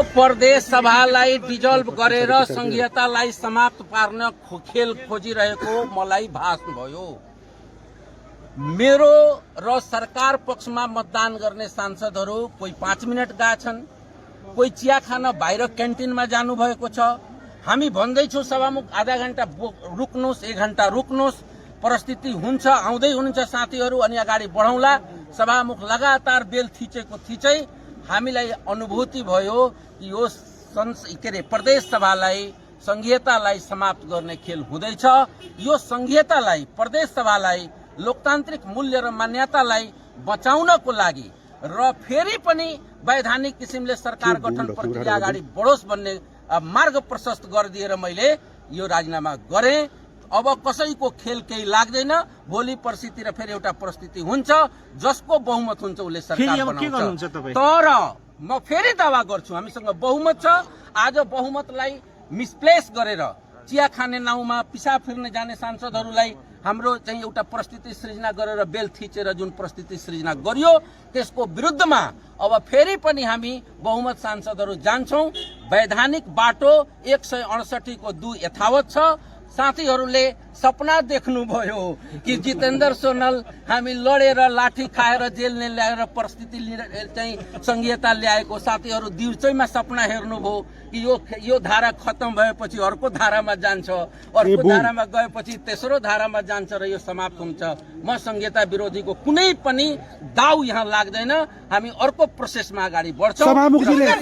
प्रदेश सभालाई डिजल्भ गरेर संघीयतालाई समाप्त पार्न खेल खोजिरहेको मलाई भास भयो। मेरो र सरकार पक्षमा मतदान गर्ने सांसदहरू कोही 5 मिनट गएछन्, कोही चिया खान बाहिर क्यान्टिनमा जानुभएको छ। हामी भन्दैछौँ सभामुख आधा घण्टा रुक्नुहोस्, 1 घण्टा रुक्नुहोस्, परिस्थिति हुन्छ, आउँदै हुनुहुन्छ साथीहरू अनि अगाडि बढौँला। सभामुख लगातार बेल थिचै हामीलाई अनुभूति भयो कि यो प्रदेश सभालाई संघीयतालाई समाप्त गर्ने खेल हुँदैछ। यो संघीयतालाई, प्रदेश सभालाई, लोकतान्त्रिक मूल्य र मान्यतालाई बचाउनको लागि र फेरि पनि वैधानिक किसिमले सरकार गठन प्रक्रिया अगाडि बढोस् भन्ने मार्ग प्रशस्त गरिदिएर मैले यो राजीनामा गरेँ। अब कसैको खेल केही लाग्दैन। भोलि पर्सितिर फेरि एउटा परिस्थिति हुन्छ, जसको बहुमत हुन्छ उसले सरकार बनाउँछ। तर म फेरि दावा गर्छु, हामीसँग बहुमत छ। आज बहुमतलाई मिसप्लेस गरेर चिया खाने नाउँमा पिसाब फिर्न जाने सांसदहरूलाई हाम्रो चाहिँ एउटा परिस्थिति सृजना गरेर बेल थिचेर जुन परिस्थिति सृजना गरियो, त्यसको विरुद्धमा अब फेरि पनि हामी बहुमत सांसदहरू जान्छौं। वैधानिक बाटो 168 को 2 यथावत छ। साथीहरूले सपना देख्नुभयो कि जितेन्द्र सोनल हामी लडेर लाठी खाएर जेल ल्याएर परिस्थिति चाहिँ संघीयता ल्याएको साथीहरू दिउँसैमा सपना हेर्नुभयो कि यो धारा खत्म भएपछि अर्को धारामा जान्छ, अर्को धारामा गएपछि तेस्रो धारामा जान्छ र यो समाप्त हुन्छ। म संघीयता विरोधीको कुनै पनि दाउ यहाँ लाग्दैन। हामी अर्को प्रोसेसमा अगाडि बढ्छौं।